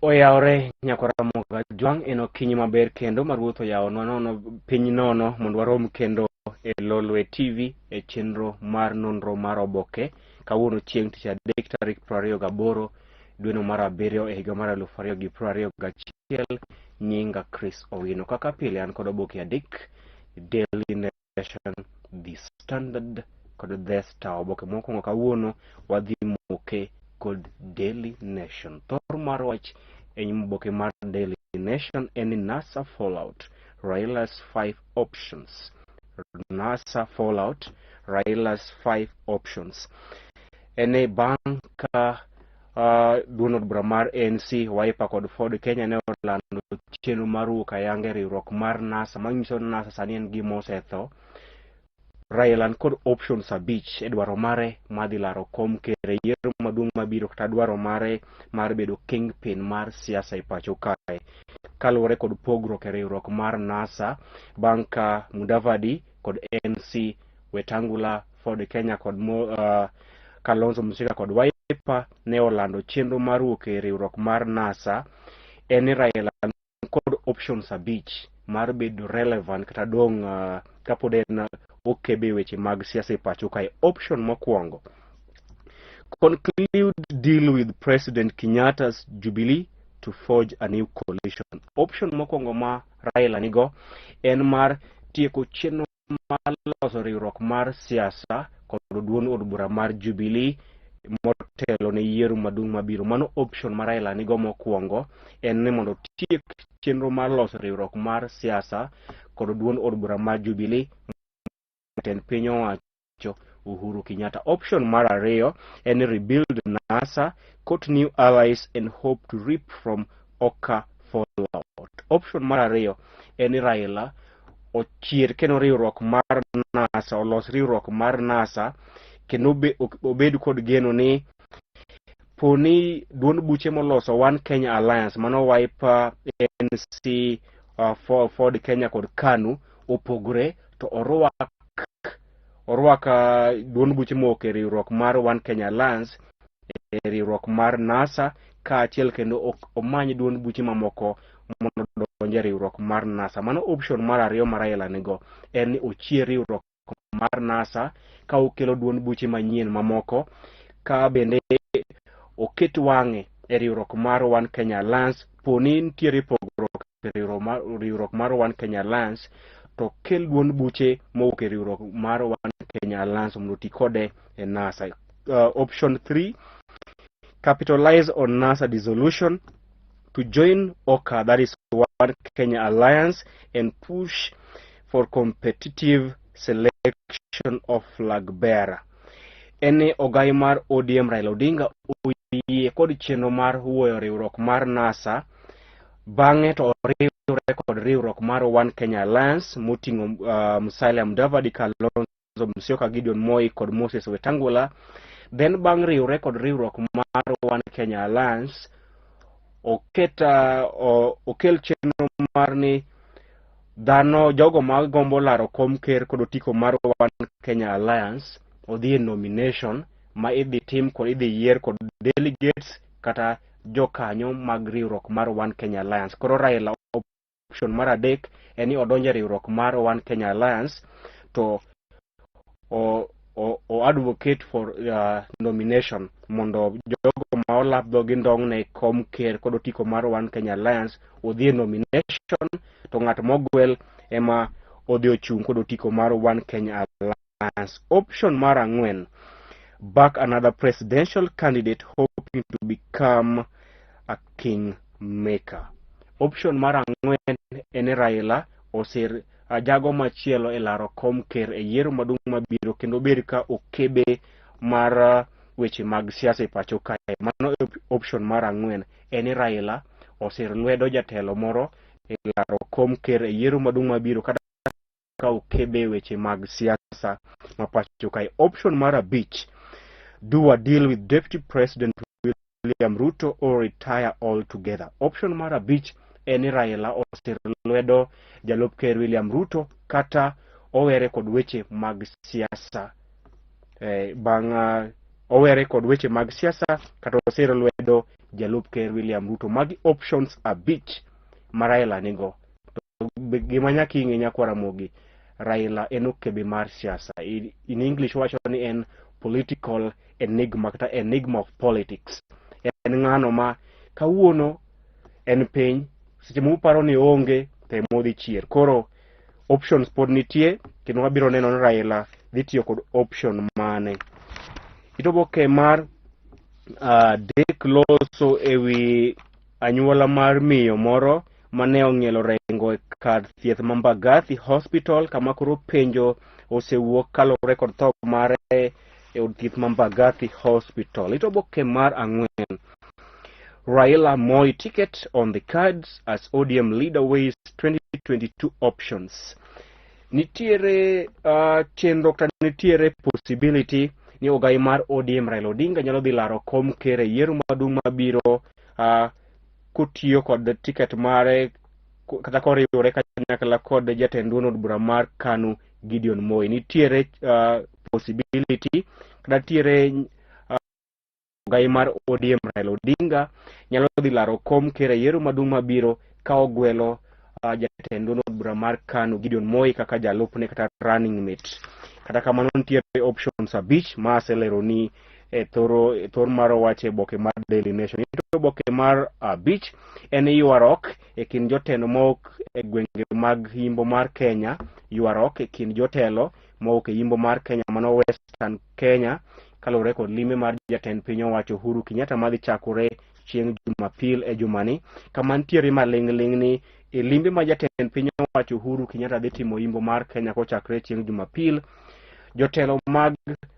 Oyawore nyakwara Jwang' en okinyi maber kendo ma Ruoth oyawonwa nono piny nono mondo warom kendo e Lolwe TV e chenro mar nonro mar oboke. Kawuono chieng' tich adek tarik 28 dweno mar abiriyo e higa mar 2021. Nyinga Chris Owino. Kaka pile an kod oboke adek: Daily Nation, The Standard kod The Star. Oboke mokwongo kawuono wadhi moke kod Daily Nation. Thor mar wach e nyim oboke mar Daily Nation en ni NASA fallout, Raila's five options. NASA fallout, Raila's five options. En ni bang' ka duond od bura mar ANC, Wiper kod Ford Kenya ne olando chenro mar wuok ayanga e riwruok mar NASA, manyiso ni NASA sani en gima osetho. Raila ni kod options abich e dwaro mare mar dhi laro kom ker e yiero maduong' mabiro, kata dwaro mare mar bedo kingpin mar siasa e pacho kae, kaluwore kod pogruok e riwruok mar NASA bang' ka Mudavadi kod ANC, Wetangula, Ford Kenya kod Kalonzo Musyoka kod Wiper ne olando chenro mar wuok e riwruok mar NASA. En ni Raila kod options abich mar bedo relevant kata dong' kapod en okebe weche mag siasa e pacho kae. Option mokwongo: conclude deal with President Kenyatta's Jubilee to forge a new coalition. Option mokwongo ma Raila nigo en mar tieko chenro mar loso riwruok mar siasa kod duond od bura mar Jubilee motelo ne yiero maduong' mabiro. Mano option ma Raila nigo mokwongo, en ni mondo otiek chenro mar loso riwruok mar siasa kod duond od bura mar Jubilee, jatend piny owacho Uhuru Kenyatta. Option mar ariyo en rebuild NASA, court new allies and hope to reap from OKA fallout. Option mar ariyo en ni Raila ochier kendo riwruok mar NASA, olos riwruok mar NASA kendo obed kod geno ni poni duond buche moloso One Kenya Alliance, mano Wiper, ANC, Ford Kenya kod KANU opogore, to orwak duond buche mowuok e riwruok mar One Kenya Alliance e riwruok mar NASA kaachiel, kendo omany duond buche mamoko mondo odonj e riwruok mar NASA. Mano option mar ariyo ma Raila nigo, en ni ochier riwruok mar NASA ka okelo duond buche manyien mamoko, ka bende oket wang'e e riwruok mar One Kenya Alliance. Poni nitiere pogruok e riwruok mar One Kenya Alliance, to kel duond buche mowuok e riwruok mar One Kenya Alliance mondo oti kode e NASA. Option 3: capitalize on NASA dissolution to join OKA, that is One Kenya Alliance, and push for competitive selection of flag bearer. En ni ogai mar ODM Raila Odinga oyie kod chenro mar wuoyo riwruok mar NASA, bang'e to oriwre kod riwruok mar One Kenya Alliance moting'o Musalia Mudavadi, Kalonzo Musyoka, Gideon Moi kod Moses Wetangula. Then bang' riwre kod riwruok mar One Kenya Alliance, oket okel chenro mar ni dhano jogo ma gombo laro kom ker kod otiko mar One Kenya Alliance odhi e nomination ma idhi tim kod idhi yier kod delegates kata jokanyo mag riwruok mar One Kenya Alliance. Koro Raila, option mar adek en ni odonjo e riwruok mar One Kenya Alliance to o advocate for nomination mondo jogo ma olap dhogi ndong' ne kom ker kod otiko mar One Kenya Alliance odhi e nomination, to ng'at mogwel ema odhi ochung' kod otiko mar One Kenya Alliance. Option mar ang'wen: back another presidential candidate hoping to become a kingmaker. Option mar ang'wen en ni Raila osir jago machielo e laro kom ker e yiero maduong' mabiro kendo bed ka okebe mar weche mag siasa e pacho kae. Mano e option mar ang'wen, en ni Raila osir lwedo jatelo moro e laro kom ker e yiero maduong' mabiro kata ka okebe e weche mag siasa ma pacho kae. Option mar abich: do a deal with Deputy President William Ruto or retire altogether. Option mar abich en ni Raila osir lwedo jalup ker William Ruto kata owere kod weche mag siasa bang' owere kod weche mag siasa kata osiro lwedo jalup ker William Ruto. Magi options 5 ma Raila nigo. To gima nyaka ing'e nyakwar Ramogi, Raila en okebe mar siasa. In English wacho ni en political enigma kata enigma of politics. En ng'ano ma kawuono en piny, seche muparo ni oonge to ema odhi chier. Koro options pod nitie kendo wabiro neno ni Raila dhi tiyo kod option mane. It oboke mar adek loso ewi anyuola mar miyo moro mane ong'ielo rengo e kar thieth ma Mbagathi Hospital kama koro penjo osewuok kaluwore kod tho mare e od thieth ma Mbagathi Hospital. It oboke mar 4. Raila Moi ticket on the cards as ODM leader weighs 2022 options. Nitiere chenro kata nitiere possibility ni ogai mar ODM Raila Odinga nyalo dhi laro kom ker e yiero maduong' mabiro kotiyo kod ticket mare kata koriwore kanyakla kod jatend duond od bura mar KANU Gideon Moi. Nitiere possibility kata nitiere ogai mar ODM Raila Odinga nyalo dhi laro kom ker e yiero maduong' mabiro ka ogwelo jatend duond od bura mar KANU Gideon Moi kaka jalupne kata running mate. Kata kamano nitiere options 5 ma aseleroni e thor mar wach e oboke mar Daily Nation. Nitie oboke mar 5 en ywaruok e kind jotelo mawuok e gwenge mag yimbo mar Kenya, ywaruok e kind jotelo mawuok e yimbo mar Kenya mano Western Kenya kaluwore kod limbe mar jatend piny owacho Uhuru Kenyatta madhi chakore chieng' Jumapil e jumani, kama nitiere maling'ling' ni e limbe ma jatend piny owacho Uhuru Kenyatta dhi timo yimbo mar Kenya kochakore chieng' Jumapil, jotelo mag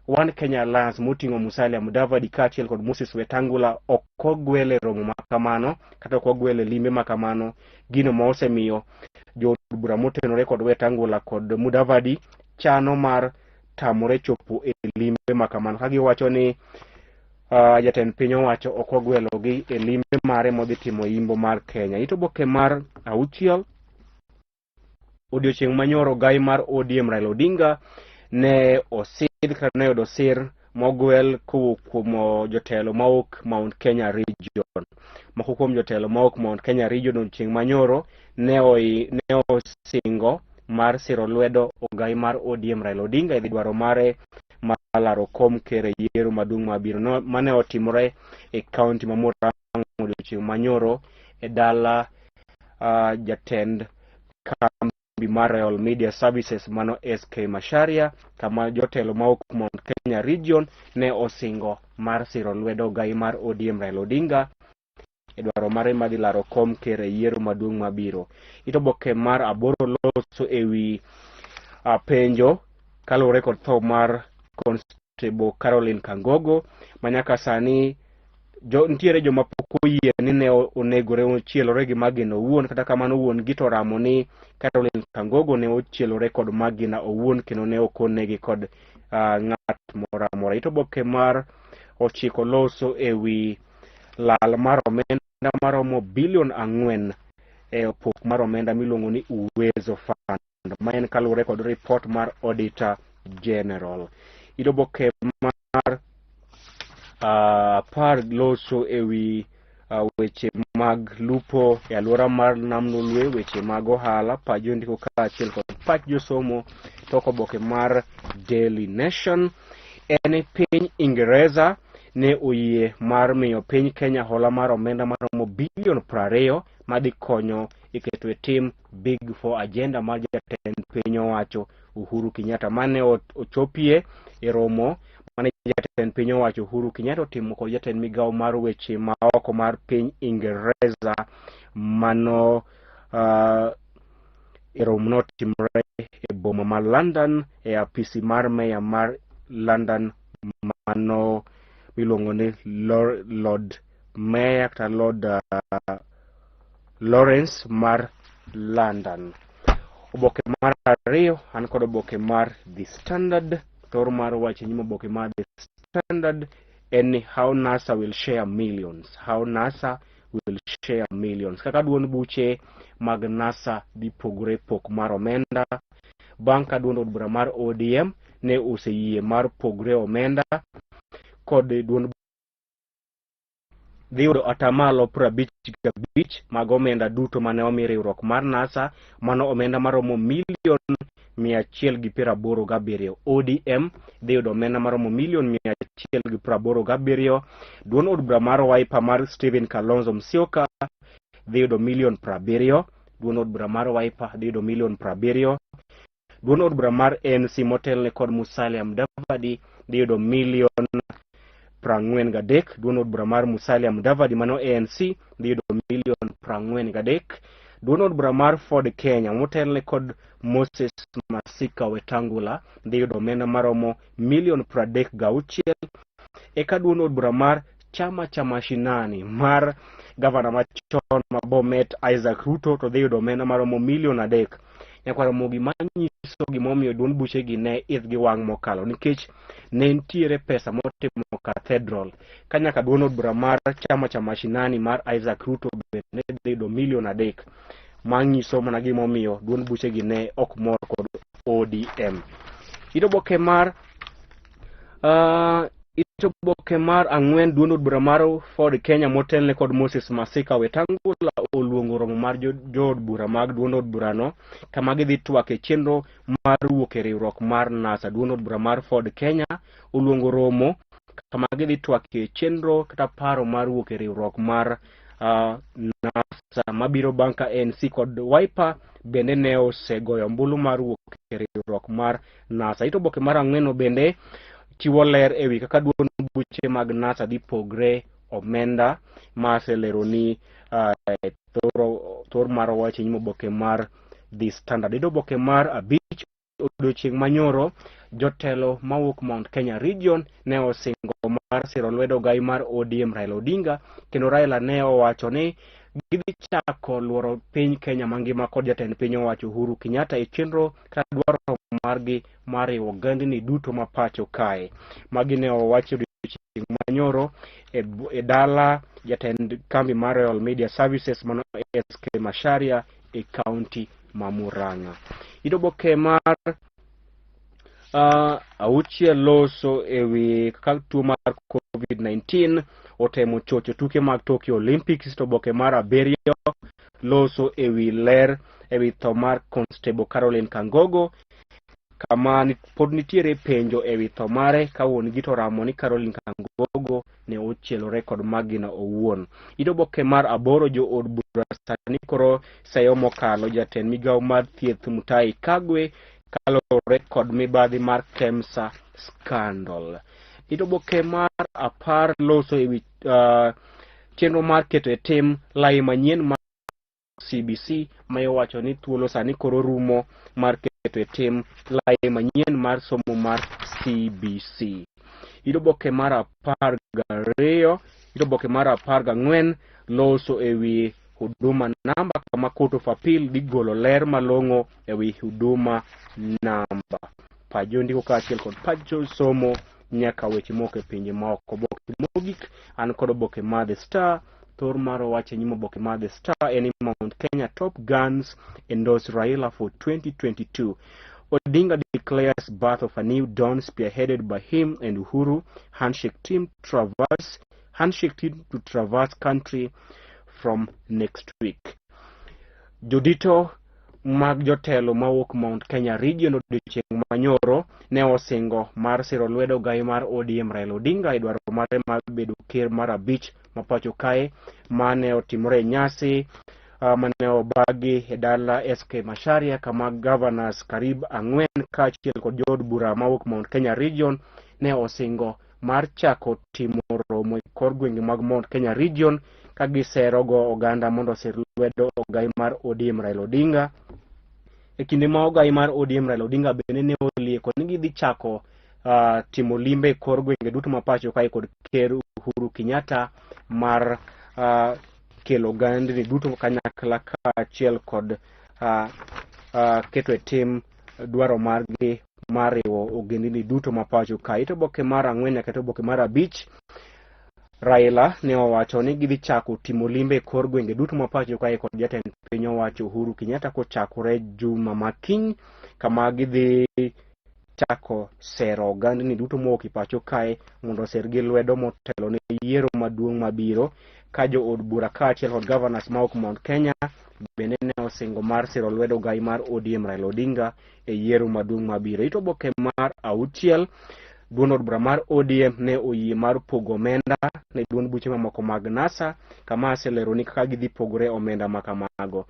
One Kenya Alliance moting'o Musalia Mudavadi kaachiel kod Moses Wetangula ok ogwel e romo ma kamano kata ok ogwel e limbe ma kamano, gino ma osemiyo jood bura motenore kod Wetangula kod Mudavadi chano mar tamore chopo e limbe ma kamano ka giwacho ni jatend piny owacho ok ogwelogi e limbe mare modhi timo yimbo mar Kenya. It oboke mar 6 odiochieng' manyoro gai mar ODM Raila Odinga ne osidh kata ne oyudo sir mogwel kowuok kuom jotelo mawuok Mount Kenya Region. Moko kuom jotelo mawuok Mount Kenya Region odiochieng' manyoro ne osingo mar siro lwedo ogai mar ODM Raila Odinga e dhi dwaro mare mar laro kom ker e yiero maduong' mabiro mane otimore e kaunti ma Murang'a odiochieng' manyoro e dala jatend kambi mar Royal Media Services mano SK Macharia, kama jotelo mawuok Mount Kenya Region ne osingo mar siro lwedo ogai mar ODM Raila Odinga e dwaro mare madhi laro kom ker e yiero maduong' mabiro. It oboke mar 8 loso ewi penjo kaluwore kod tho mar Constable Caroline Kangogo ma nyaka sani nitiere joma pok oyie ni ne onegore ochielore gi magina owuon, kata kamano wuon gi to ramo ni Caroline Kangogo ne ochielore kod magina owuon kendo ne ok onege kod ng'at moro amora. It oboke mar 9 loso ewi lal mar omenda maromo bilion 4 e pok mar omenda miluongo ni Uwezo Fund, ma en kaluwore kod report mar Auditor General. It oboke mar 10 loso ewi weche mag lupo e alwora mar Nam Lolwe, weche mag ohala, pach jondiko kaachiel kod pach josomo. Tok oboke mar Daily Nation en piny Ingereza ne oyie mar miyo piny Kenya hola mar omenda maromo bilion 20 madhi konyo e keto e tim Big Four agenda mar jatend piny owacho Uhuru Kenyatta mane ochopie e romo mane jatend piny owacho Uhuru Kenyatta otimo kod jatend migawo mar weche maoko mar piny Ingereza mano e romo notimore e boma ma London e apisi mar meya mar London mano miluongo ni Lord Mayor kata Lord Lawrence mar London. Oboke mar 2 an kod oboke mar The Standard. Thor mar wach e nyim oboke mar The Standard en ni how NASA will share millions. How NASA will share millions. Kaka duond buche mag NASA dhi pogore pok mar omenda bang' ka duond od bura mar ODM ne oseyie mar pogre omenda. kod duond dhi yudo atamalo 55 mag omenda duto mane omi riwruok mar NASA, mano omenda maromo milion 187. ODM dhi yudo omenda maromo milion 187. Duond od bura mar Wiper mar Stephen Kalonzo Musyoka dhi yudo milion 70. Duond od bura mar Wiper dhi yudo milion 70. Duond od bura mar ANC motelne kod Musalia Mudavadi dhi yudo milion 43. Duond od bura mar Musalia Mudavadi mano ANC dhi yudo milion 43. Duond od bura mar Ford Kenya motelne kod Moses Masika Wetangula dhi yudo omenda maromo milion 36. Eka duond od bura mar Chama cha Mashinani mar gavana machon ma Bomet Isaac Ruto to dhi yudo omenda maromo milion 3. Nyakwar Ramogi, manyiso gimomiyo duond buchegi ne idhgi wang' mokalo, nikech ne nitiere pesa motimo cathedral ka nyaka duond od bura mar Chama cha Mashinani mar Isaac Ruto bende dhi yudo milion 3, manyiso mana gimomiyo duond buchegi ne ok mor kod ODM. Ito oboke mar ito oboke mar 4, duond od bura mar Ford Kenya motelne kod Moses Masika Wetangula oluongo romo mar jood bura mag duond od burano kama gidhi twak e chenro mar wuok e riwruok mar NASA. Duond od bura mar Ford Kenya oluongo romo kama gidhi twak e chenro kata paro mar wuok e riwruok mar NASA, mabiro bang' ka ANC kod Wiper bende ne osegoyo ombulu mar wuok e riwruok mar NASA. Ito oboke mar 4 bende chiwo ler ewi kaka duond buche mag NASA dhi pogre omenda ma aseleroni thor mar wach e nyim oboke mar The Standard. Ito oboke mar 5, odiochieng' manyoro jotelo mawuok Mount Kenya Region ne osingo mar siro lwedo ogai mar ODM Raila Odinga, kendo Raila ne owacho ni gidhi chako luoro piny Kenya mangima kod jatend piny owacho Uhuru Kenyatta e chenro kata dwaro margi mar riwo ogandni duto ma pacho kae. Magi ne owacho odiochieng' manyoro e dala jatend kambi mar Royal Media Services mano SK Macharia e kaunti ma Murang'a. Ito oboke mar 6 loso ewi kaka tuo mar COVID-19 otemo chocho tuke mag Tokyo Olympics. To oboke mar 7 loso ewi ler ewi tho mar Constable Caroline Kangogo, kama pod nitiere penjo ewi tho mare ka wuon gi to ramo ni Caroline Kangogo ne ochielore kod magina owuon. Ito oboke mar 8, jood bura sani koro seyo mokalo jatend migawo mar thieth Mutahi Kagwe kaluwore kod mibadhi mar KEMSA scandal. Ito oboke mar 10 loso ewi chenro mar keto e tim lai manyien mar CBC, ma iwacho ni thuolo sani koro rumo mar keto e tim lai manyien mar somo mar CBC. Ito oboke mar 12, ito oboke mar 14 loso ewi Huduma Namba, kama Court of Appeal dhi golo ler malong'o ewi Huduma Namba. Pajo ndiko kaachiel kod pacho somo nyaka weche moko e pinje maoko. Oboke mogik an kod oboke mar The Star. Thor mar wach e nyim oboke mar The Star en ni Mount Kenya top guns endorse Raila for 2022. Odinga declares birth of a new dawn spearheaded by him and Uhuru. Handshake team to traverse country from next week. Jodito mag jotelo mawuok Mount Kenya Region odiochieng' manyoro ne osingo mar siro lwedo ogai mar ODM Raila Odinga e dwaro mare mar bedo ker mar 5 ma pacho kae, mane otimore e nyasi mane obagi e dala SK Macharia, kama governors karib 4 kaachiel kod jood bura mawuok Mount Kenya Region ne osingo mar chako timo romo e kor gwenge mag Mount Kenya Region ka giserogo oganda mondo osir lwedo ogai mar ODM Raila Odinga. E kinde ma ogai mar ODM Raila Odinga bende ne olieko ni gidhi chako timo limbe e kor gwenge duto ma pacho kae kod Ker Uhuru Kenyatta mar kelo ogandni duto kanyakla kaachiel kod keto e tim dwaro margi mar riwo ogendini duto ma pacho kae. Ito oboke mar 4 nyaka ito oboke mar 5, Raila ne owacho ni gidhi chako timo limbe e kor gwenge duto ma pacho kae kod jatend piny owacho Uhuru Kenyatta kochakore juma ma kiny, kama gidhi chako sero ogandni duto mowuok e pacho kae mondo oser gi lwedo motelo ne yiero maduong' mabiro ka jood bura kaachiel kod governors mawuok Mount Kenya bende ne osingo mar siro lwedo gai mar ODM Raila Odinga e yiero maduong' mabiro. It oboke mar auchiel, duond od bura mar ODM ne oyie mar pogo omenda ne duond buche mamoko mag NASA kama aseleroni kaka gidhi pogore omenda ma kamago.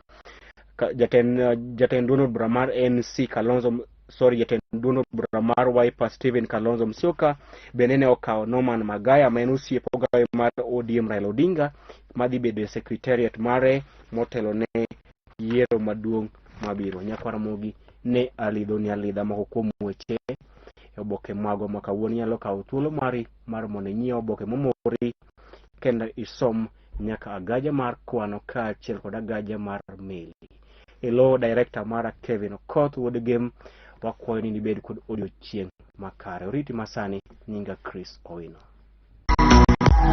Jatend duond od bura mar ANC Kalonzo, sorry, jatend duond od bura mar Wiper Stephen Kalonzo Musyoka bende ne okawo Norman Magaya ma en osiep ogawe mar ODM Raila Odinga madhi bedo e secretariat mare motelo ne yiero maduong' mabiro. Nyakwar Ramogi ne alidhoni alidha moko kuom weche e oboke magwa ma kawuono. Inyalo kawo thuolo mari mar mondo inyiew oboke momori kendo isom nyaka agaja mar kwano kaachiel kod agaja mar meli. Elo director mara Kevin Okoth wuod Gem, wakwayo ni ibed kod odiochieng' makare. Oriti masani, nyinga Chris Owino.